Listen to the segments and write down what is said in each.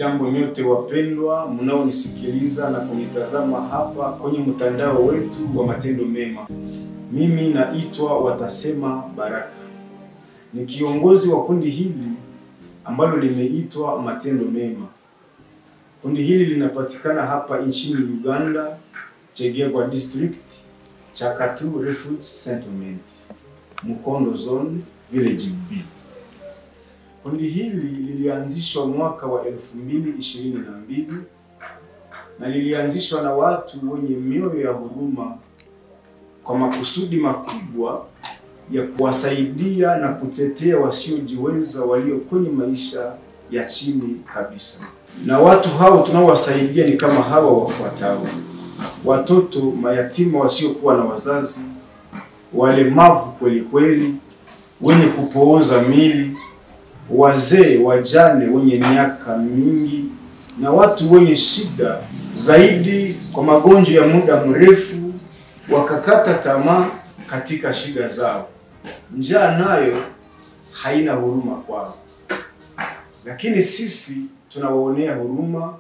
Jambo nyote wapendwa mnaonisikiliza na kunitazama hapa kwenye mtandao wetu wa Matendo Mema. Mimi naitwa Watasema Baraka. Ni kiongozi wa kundi hili ambalo limeitwa Matendo Mema. Kundi hili linapatikana hapa nchini Uganda, Kyegegwa District, Kyaka 2 Refugee Settlement, Mukondo Zone, Village B. Kundi hili lilianzishwa mwaka wa 2022 na lilianzishwa na watu wenye mioyo ya huruma kwa makusudi makubwa ya kuwasaidia na kutetea wasiojiweza walio kwenye maisha ya chini kabisa. Na watu hao tunaowasaidia ni kama hawa wafuatao: watoto mayatima wasiokuwa na wazazi, walemavu kweli kweli, wenye kupooza mili, wazee, wajane wenye miaka mingi, na watu wenye shida zaidi kwa magonjwa ya muda mrefu, wakakata tamaa katika shida zao. Njaa nayo haina huruma kwao. Lakini sisi tunawaonea huruma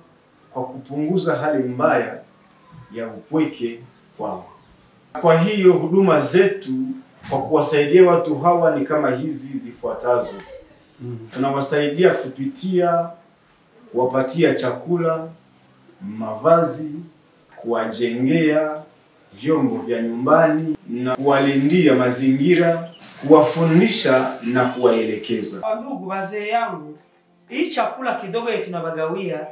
kwa kupunguza hali mbaya ya upweke kwao. Kwa hiyo huduma zetu kwa kuwasaidia watu hawa ni kama hizi zifuatazo. Tunawasaidia kupitia kuwapatia chakula, mavazi, kuwajengea vyombo vya nyumbani na kuwalindia mazingira, kuwafundisha na kuwaelekeza. Ndugu wazee yangu, hii chakula kidogo yetu tunabagawia,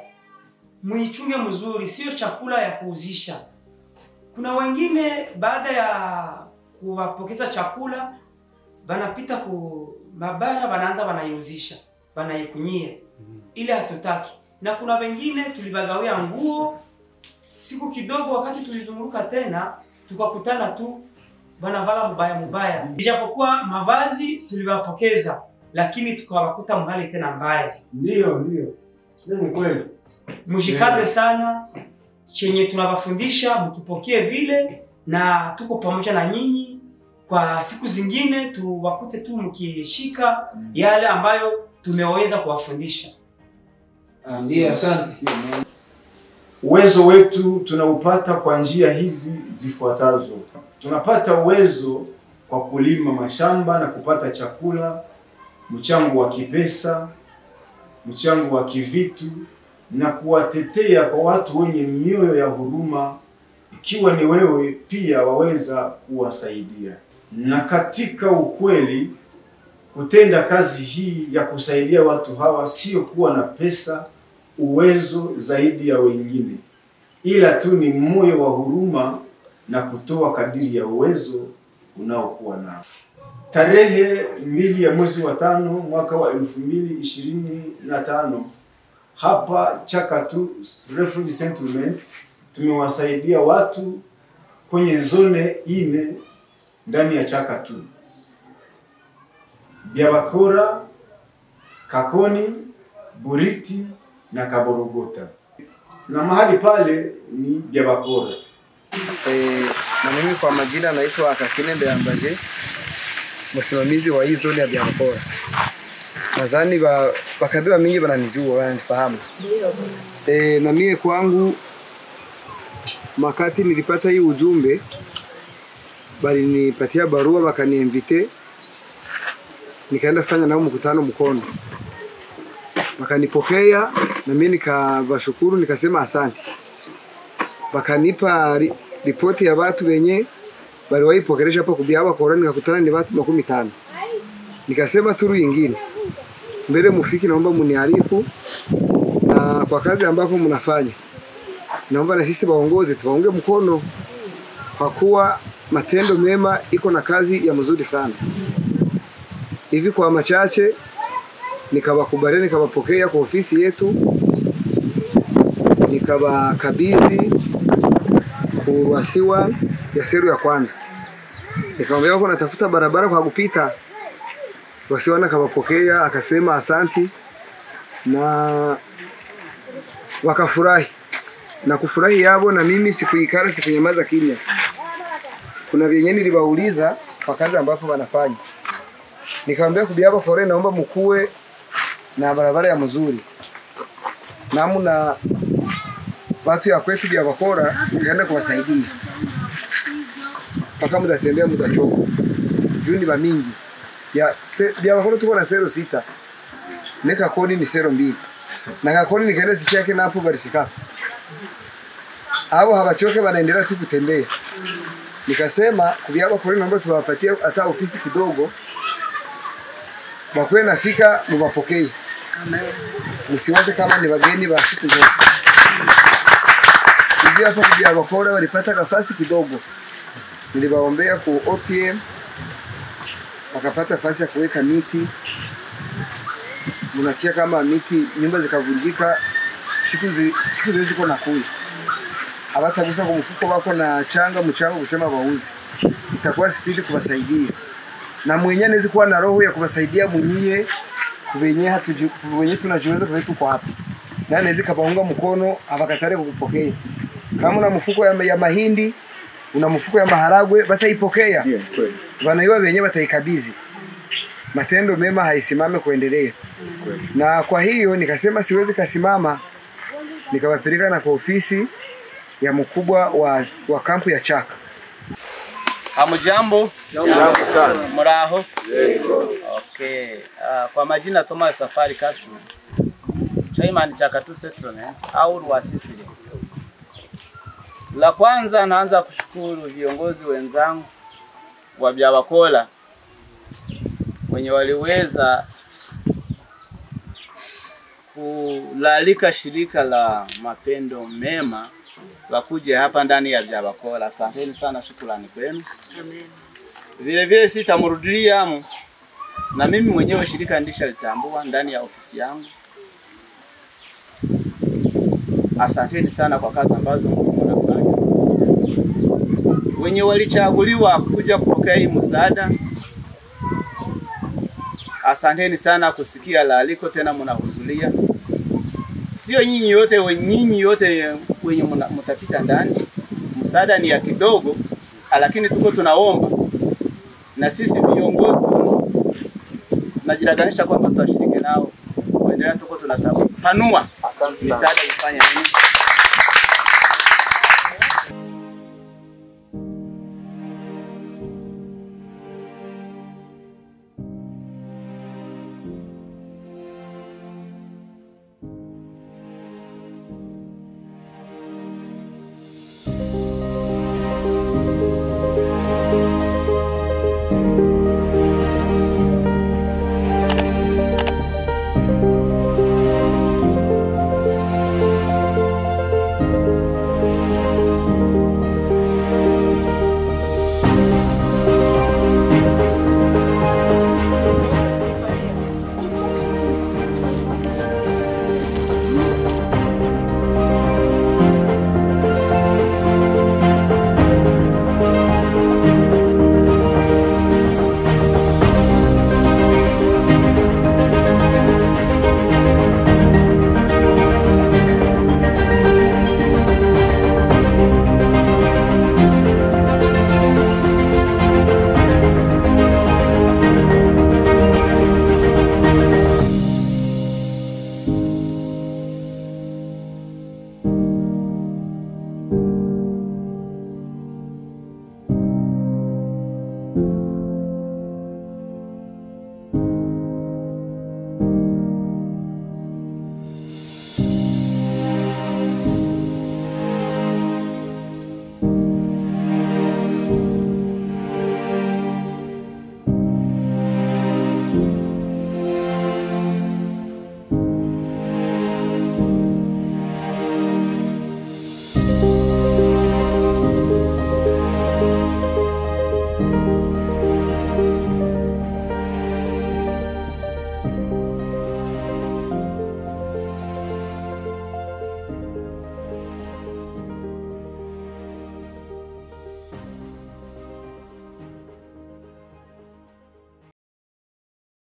muichunge mzuri, sio chakula ya kuuzisha. Kuna wengine baada ya kuwapokeza chakula banapita ku mabara, banaanza banaiuzisha, banaikunyia. Ile hatutaki. Na kuna wengine tulibagawia nguo, siku kidogo wakati tulizunguka tena tukakutana tu banavala mubaya mubaya. Ijapokuwa mavazi tuliwapokeza, lakini tukawakuta mhali tena mbaya. Ndio, ndio. Ni kweli. Mshikaze sana chenye tunawafundisha mkipokee vile, na tuko pamoja na nyinyi. Kwa siku zingine tuwakute tu mkishika yale ambayo tumeweza kuwafundisha. Ndiyo, asante. Uwezo wetu tunaupata kwa njia hizi zifuatazo. Tunapata uwezo kwa kulima mashamba na kupata chakula, mchango wa kipesa, mchango wa kivitu, na kuwatetea kwa watu wenye mioyo ya huruma. Ikiwa ni wewe pia waweza kuwasaidia. Na katika ukweli, kutenda kazi hii ya kusaidia watu hawa sio kuwa na pesa, uwezo zaidi ya wengine, ila tu ni moyo wa huruma na kutoa kadiri ya uwezo unaokuwa nao. Tarehe 2 ya mwezi wa 5 mwaka wa 2025 hapa Kyaka 2 Refugee Settlement tumewasaidia watu kwenye zone 4 ndani ya Kyaka 2: Byabakora, Kakoni, Buriti na Kaborogota. Na mahali pale ni Byabakora. Na mimi kwa majina naitwa Kakine Ndeyambaje, msimamizi wa hii zone ya Byabakora. Nadhani wakadhiwa mingi wananijua, wananifahamu. Na mimi kwangu makati nilipata hii ujumbe, bali nipatia barua wakaniinvite, nikaenda fanya nao mkutano Mkondo. Wakanipokea na mimi nikawashukuru, nikasema asante. Wakanipa ripoti ya watu wenye bali waipokelesha hapo kubiawa kwa, nikakutana ni watu 50. Nikasema turu nyingine mbele mufiki, naomba mniarifu na kwa kazi ambapo mnafanya. Naomba na sisi waongozi tuwaunge mkono, kwa kuwa Matendo Mema iko na kazi ya mzuri sana. Hivi kwa machache nikawakubalia, nikawapokea kwa ofisi yetu, nikawakabidhi kuwasiwa ya seru ya kwanza. Nikamwambia wako natafuta barabara kwa kupita. Wasiwana akawapokea, akasema asanti, na wakafurahi. Na kufurahi yabo, na mimi sikuikara, sikunyamaza kimya. Kuna vyenye niliwauliza kwa kazi ambapo wanafanya. Nikamwambia kubiaba kore, naomba mkue na barabara ya mzuri. Namna watu ya kwetu bya bakora ukaenda kuwasaidia. Paka mtatembea mtachoka. Juu ni ba mingi. Ya bya bakora tuko na 06. Neka koni ni 02. Na kakoni nikaenda siku yake na hapo barifika. Hao hawachoke wanaendelea tu kutembea. Nikasema kubyaba kuri naomba tuwapatie hata ofisi kidogo. Bakwe nafika mubapokee. Amen. Msiwaze kama ni wageni wa siku zote. Hivi hapo kubyaba kora walipata nafasi kidogo. Niliwaombea ku OPM wakapata nafasi ya kuweka miti. Mnasikia kama miti nyumba zikavunjika siku ziko na kuya. Hawatagusa kwa mfuko wako na changa mchango kusema wauze. Itakuwa spidi kuwasaidia. Na mwenyewe anaweza kuwa na roho ya kuwasaidia mwenyewe kuwenye hatuji tunajiweza kwa wetu kwa hapa. Na anaweza kapaunga mkono abakatare kukupokea. Kama una mfuko ya mahindi, una mfuko ya maharagwe bataipokea. Wanaiwa wenyewe bataikabidhi. Matendo mema haisimame kuendelea. Na kwa hiyo nikasema siwezi kasimama, nikawapeleka na kwa ofisi ya mkubwa wa kampu ya Chaka. Hamujambo? Jambo sana. Muraho? Yego. Okay. Kwa majina Thomas Safari Kasu. Chairman Chaka 2 settlement au Rwasisire. La kwanza naanza kushukuru viongozi wenzangu wa Byabakola wenye waliweza kulalika shirika la mapendo mema wakuje hapa ndani ya Byabakola. Asanteni sana, shukrani kwenu. Amen. Vile vile sitamrudilia na mimi mwenyewe shirika ndisha litambua ndani ya ofisi yangu. Asanteni sana kwa kazi ambazo mnafanya. Wenye walichaguliwa kuja kupokea hii msaada, asanteni sana kusikia laliko, tena mnahudhuria. Sio nyinyi yote, nyinyi yote wenye mtapita ndani. Msaada ni ya kidogo, lakini tuko tunaomba na sisi viongozi tunajiraganisha kwamba tutashiriki nao kuendelea, tuko tunapanua misaada ifanye nini.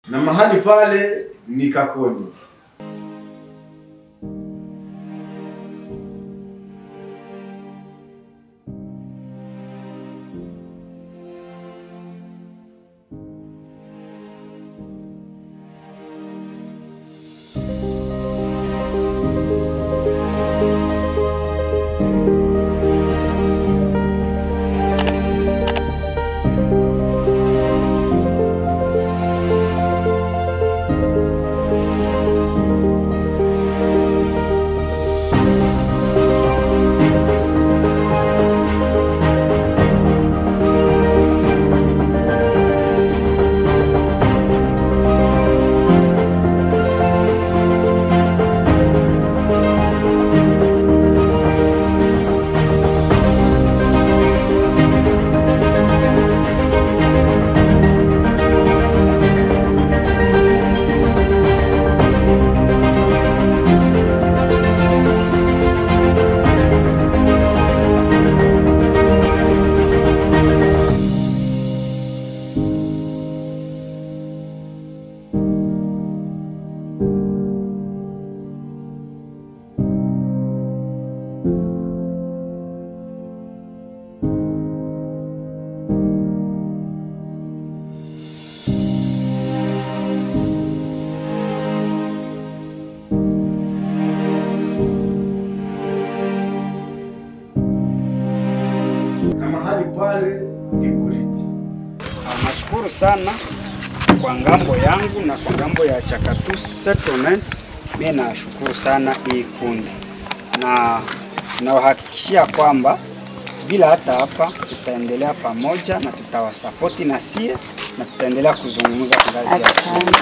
Na mahali pale ni Kakoni. Nashukuru sana kwa ngambo yangu na kwa ngambo ya Chakatu Settlement. Mimi nashukuru sana hii kundi na nawahakikishia kwamba bila hata hapa tutaendelea pamoja na tutawasapoti na sie na tutaendelea kuzungumza kwa ngazi ya kundi.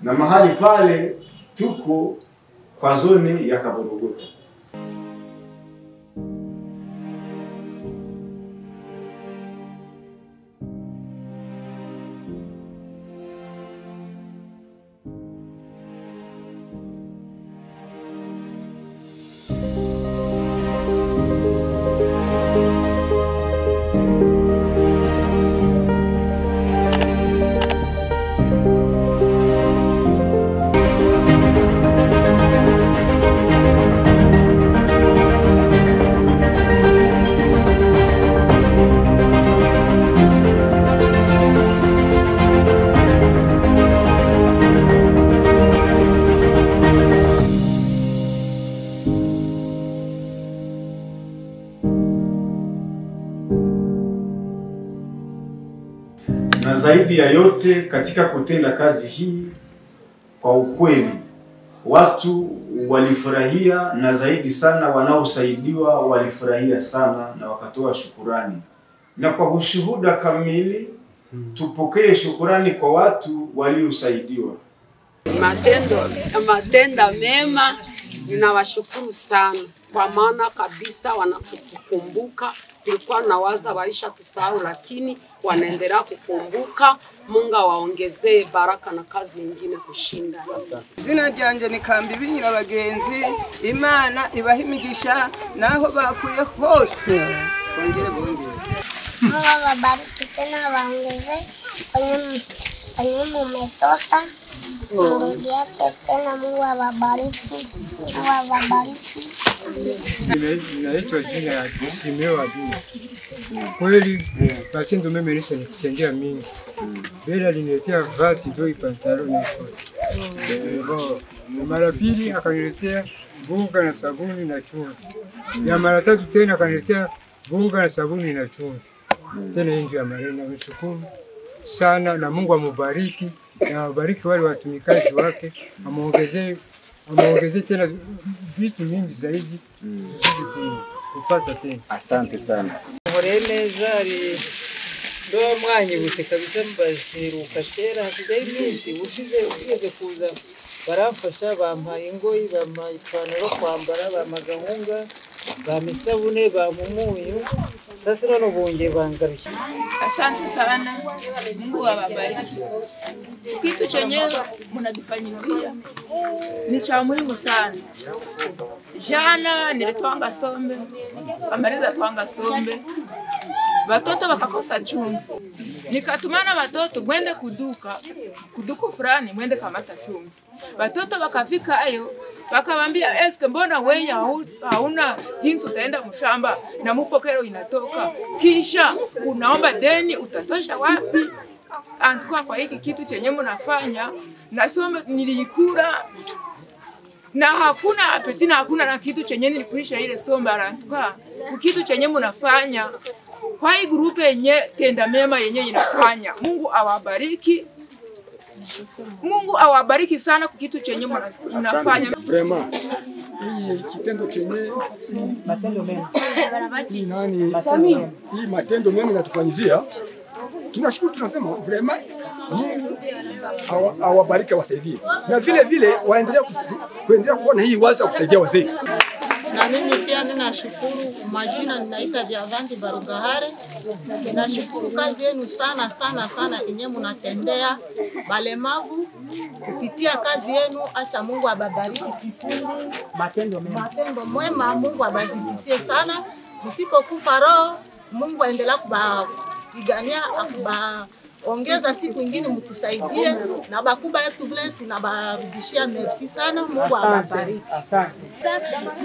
Na mahali pale tuko kwa zone ya Kaborogota. Na zaidi ya yote katika kutenda kazi hii kwa ukweli, watu walifurahia, na zaidi sana wanaosaidiwa walifurahia sana na wakatoa shukurani. Na kwa ushuhuda kamili tupokee shukurani kwa watu waliosaidiwa. Matendo mema, ninawashukuru sana kwa maana kabisa wanakukumbuka. Tulikuwa nawaza walisha tusahau, lakini wanaendelea kukumbuka. Mungu awaongezee baraka na kazi nyingine kushinda. Izina ryanje ni Kambibi Nyirabagenzi. Imana ibahe imigisha naho bakuye hose. Bongere bongere. Mungu awabariki tena waongezee kwenye mumetosa. Mungu yake tena, Mungu awabariki. Mungu awabariki. Naitwa jina ya Simeo Adina. Kweli matendo mema nilitendea mingi. Bela aliniletea vazi ndio pantaloni na koti. Mara pili akaniletea bunga na sabuni na chumvi. Ya mara tatu tena akaniletea bunga na sabuni na chumvi. Tena hiyo ya mara, namshukuru sana na Mungu amubariki na abariki wale watumikaji wake, amuongezee tena vitu mingi zaidi kupata tena. Asante sana. Hore neza ari ndo mwanyibutse kabisa mbashiruka kera hasigaye iminsi ushize ugeze kuza baramfasha, bampaye ingoyi, bampaye ipantaro kwambara, bampa gahunga, bampa isabune, bampa umunyu. Sasa none ubunge bangarukiye. Asante sana, Mungu awabariki. Kitu chenyewe mnatufanyizia ni cha muhimu sana. Jana nilitwanga sombe, kamaliza twanga sombe, watoto wakakosa chumvi. Nikatumana watoto mwende kuduka fulani mwende kamata chumvi. Watoto wakafika ayo wakawambia eske mbona wewe hauna jinsi utaenda mshamba na mupokero inatoka, kisha unaomba deni utatosha wapi? Antukua kwa hiki kitu chenye mnafanya na some nilikula na hakuna apeti na hakuna na kitu chenye nilikulisha ile somba. Antukua kitu chenye mnafanya kwa hii grupe yenye tenda mema yenye inafanya, Mungu awabariki. Mungu awabariki sana kwa kitu chenye mnafanya. Vraiment hii kitendo chenye matendo mema nani hii matendo mema inatufanyizia, tunashukuru, tunasema vraiment Mungu awabariki, awasaidie, na vile vile waendelee kuendelea kuona hii wazo ya kusaidia wazee. Na mimi pia ninashukuru. Majina ninaita Vyavangi Barugahare. Ninashukuru kazi yenu sana sana sana yenye mnatendea balemavu kupitia kazi yenu. Acha Mungu ababariki kikundi Matendo Mema. Matendo Mwema, Mungu abazidishie sana. Msipokufa roho, Mungu aendelea kubapigania, akubaongeza siku nyingine mtusaidie, na bakuba yetu vile tunabarudishia merci sana. Mungu awabariki. Asante.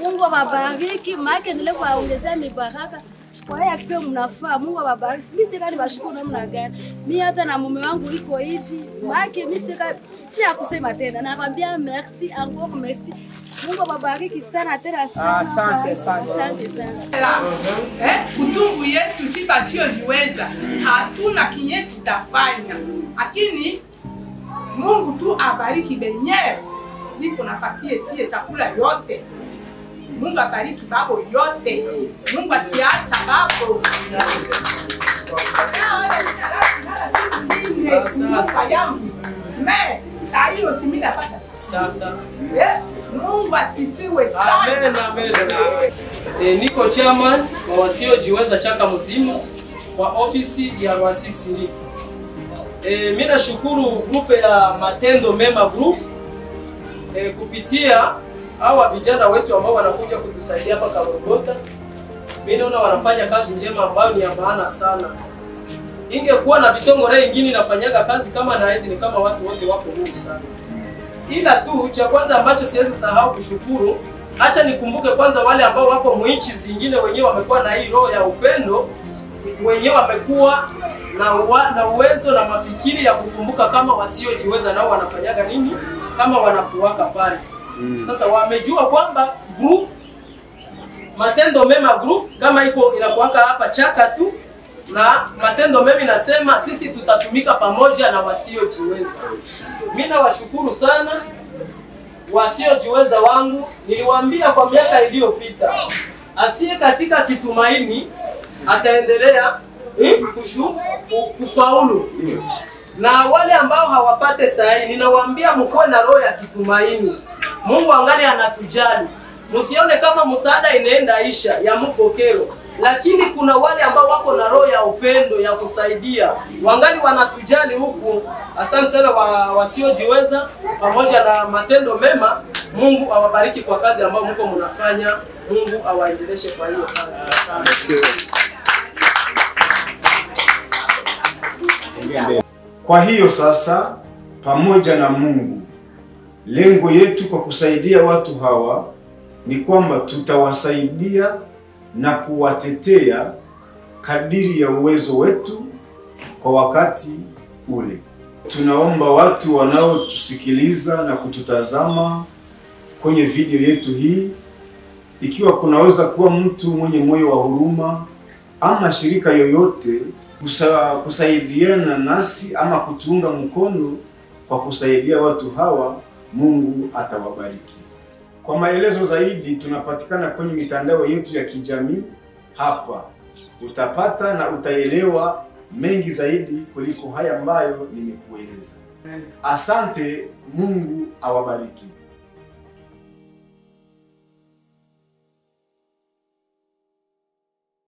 Mungu awabariki, maana endelee kuwaongezea mibaraka. Kwa hiyo akisema mnafaa, Mungu awabariki. Mimi sika nibashukuru namna gani. Mimi hata na mume wangu iko hivi. Maana mimi sika si kusema tena. Nakwambia merci encore merci. Mungu awabariki sana tena sana. Asante sana. Asante sana. Kutungu yetu si basioziweza, hatuna kinye tutafanya, lakini Mungu tu abariki benyewe. Niko napatie sie chakula yote. Mungu abariki babo yote. Mungu asiacha babo. Me, saa hiyo si mimi napata. Sasa. Mungu asifiwe sana. Amen, amen. Niko chairman wa wasiojiweza Chaka mzima wa ofisi ya Rwasisiri. Mimi nashukuru grupe ya Matendo Mema Group kupitia hawa vijana wetu ambao wanakuja kutusaidia hapa Kaborogota. Mimi naona wanafanya kazi njema ambayo ni ya maana sana. Ingekuwa na vitongore ingine inafanyaga kazi kama na hizi, ni kama watu wote wako huru sana. Ila tu cha kwanza ambacho siwezi sahau kushukuru, acha nikumbuke kwanza wale ambao wako mwinchi zingine wenyewe wamekuwa na hii roho ya upendo, wenyewe wamekuwa na uwezo na mafikiri ya kukumbuka kama wasiojiweza nao wanafanyaga nini, kama wanakuwaka pale. Sasa wamejua kwamba group Matendo Mema Group kama iko inakuwaka hapa Chaka tu, na Matendo Mema inasema sisi tutatumika pamoja na wasiojiweza. Mimi nawashukuru sana wasiojiweza wangu. Niliwaambia kwa miaka iliyopita, asiye katika kitumaini ataendelea kufaulu. Na wale ambao hawapate sahi, ninawaambia mkuwe na roho ya kitumaini. Mungu angali anatujali. Msione kama msaada inaenda isha ya mpokero, lakini kuna wale ambao wako na roho ya upendo ya kusaidia, wangali wanatujali huku. Asante sana wasiojiweza pamoja na Matendo Mema. Mungu awabariki kwa kazi ambayo mko mnafanya. Mungu awaendeleshe kwa hiyo kazi. Kwa hiyo sasa, pamoja na Mungu, lengo yetu kwa kusaidia watu hawa ni kwamba tutawasaidia na kuwatetea kadiri ya uwezo wetu kwa wakati ule. Tunaomba watu wanaotusikiliza na kututazama kwenye video yetu hii, ikiwa kunaweza kuwa mtu mwenye moyo wa huruma ama shirika yoyote kusaidiana nasi ama kutuunga mkono kwa kusaidia watu hawa, Mungu atawabariki. Kwa maelezo zaidi tunapatikana kwenye mitandao yetu ya kijamii. Hapa utapata na utaelewa mengi zaidi kuliko haya ambayo nimekueleza. Asante, Mungu awabariki.